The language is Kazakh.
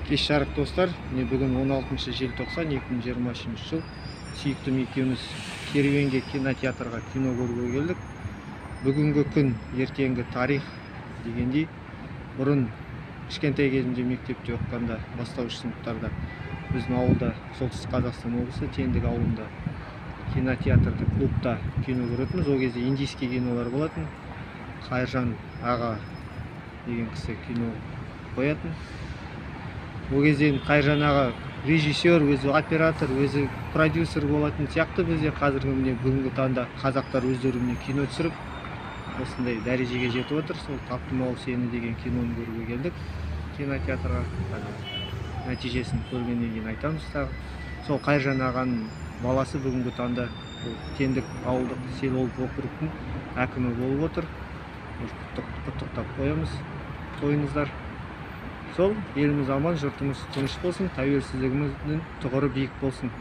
Кеш жарық, достар! Міне, бүгін 16 желтоқсан 2023 жыл. Сүйіктім екеуміз Керуенге, кинотеатрға кино көруге келдік. Бүгінгі күн – ертеңгі тарих дегендей, бұрын кішкентай кезімде, мектепте оқығанда, бастауыш сыныптарда біздің ауылда, Солтүстік Қазақстан облысы, Тендік ауылында кинотеатрда, клубта кино көретінбіз. Ол кезде индийский кинолар болатын. Қайыржан аға деген кісі кино қоятын. Ол кезде енді Қайыржан аға режиссер, өзі оператор, өзі продюсер болатын сияқты. Бізде қазіргі, міне, бүгінгі таңда қазақтар өздері, міне, кино түсіріп, осындай дәрежеге жетіп отыр. Сол «Таптым ау сені» деген киноны көруге келдік кинотеатрға. Қазір нәтижесін көргеннен кейін айтамыз тағы. Сол Қайыржан ағаның баласы бүгінгі таңда ол Тендік ауылдық селолық округтің әкімі болып отыр. Құттықтап қоямыз, қойыңыздар. Сол, еліміз аман, жұртымыз тыныш болсын, тәуелсіздігіміздің тұғыры биік болсын.